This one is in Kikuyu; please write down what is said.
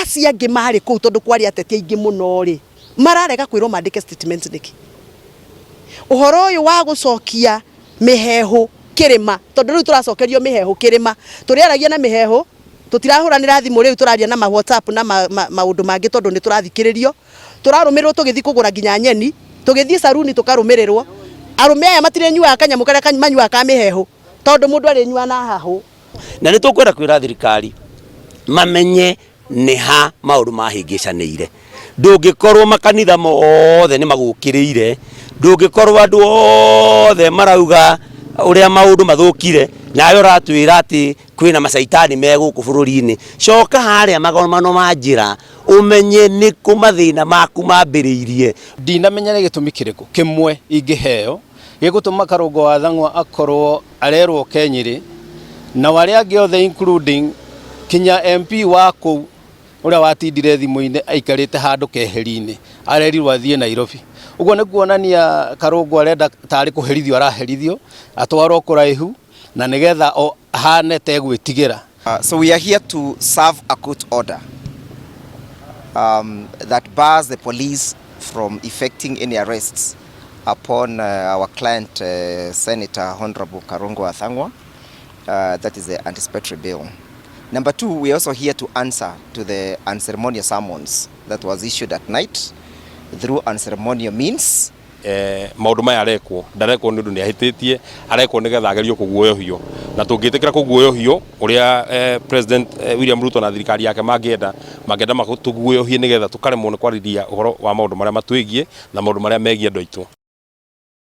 Acio angĩ marĩ kũu tondũ kwarĩ ateti aingĩ mũno rĩ, mararega kwĩrwo mandĩke statement nĩkĩ? Ũhoro ũyũ wa gũcokia mĩheehũ kĩrĩma, tondũ rĩu tũracokerio mĩheehũ kĩrĩma, tũrĩaragia na mĩheehũ, tũtirahũranĩra thimũ rĩu tũraria na ma WhatsApp na maũndũ mangĩ tondũ nĩ tũrathikĩrĩrio, tũrarũmĩrĩrwo tũgĩthiĩ kũgũra nginya nyeni, tũgĩthiĩ saruni tũkarũmĩrĩrwo, arũme aya matirĩnyuaga kanyamũ karĩa manyuaga ka mĩheehũ tondũ mũndũ arĩnyuaga na hahũ. Na nĩ tũkwenda kwĩra thirikari mamenye nĩ ha maũndũ mahĩngĩcanĩire. Ndũngĩkorwo makanitha mothe nĩ magũkĩrĩire, ndũngĩkorwo andũ othe marauga ũrĩa maũndũ mathũkire, nawe ũratwĩra atĩ kwĩna macaitani me gũkũ bũrũri-inĩ. Coka harĩa magomano ma njĩra ũmenye nĩkũ mathĩna maku mambĩrĩirie. Ndinamenya nĩ gĩtũmi kĩrĩkũ kĩmwe ingĩheo gĩgũtũma Karũngo wa Thang'wa akorwo arerwo oke Nyĩrĩ, nao arĩa angĩ othe including kinya MP wa kũu ũrĩa watindire thimũ-inĩ aikarĩte handũ keheri-inĩ arerirwo athiĩ Nairobi. Ũguo nĩ kuonania Karũngũ arenda tarĩ kũherithio araherithio atwarwo kũraihu na nĩgetha ahane ta egwĩtigĩra. So we are here to serve a court order that bars the police from effecting any arrests upon our client Senator Honorable Karungo wa Thang'wa. That is the anticipatory bail. Number two, we are also here to answer to the unceremonious summons that was issued at night through unceremonial means. Maũndũ maya arekwo ndarekwo nĩ ũndũ nĩ ahĩtĩtie, arekwo nĩgetha agerio kũguoyohio, na tũngĩtĩkĩra kũguoyohio ũrĩa President William Ruto na thirikari yake mangĩenda mangĩenda matũguoyohie nĩgetha tũkaremwo nĩ kwarĩria ũhoro wa maũndũ marĩa matwĩgiĩ na maũndũ marĩa megiĩ andũ aitũ.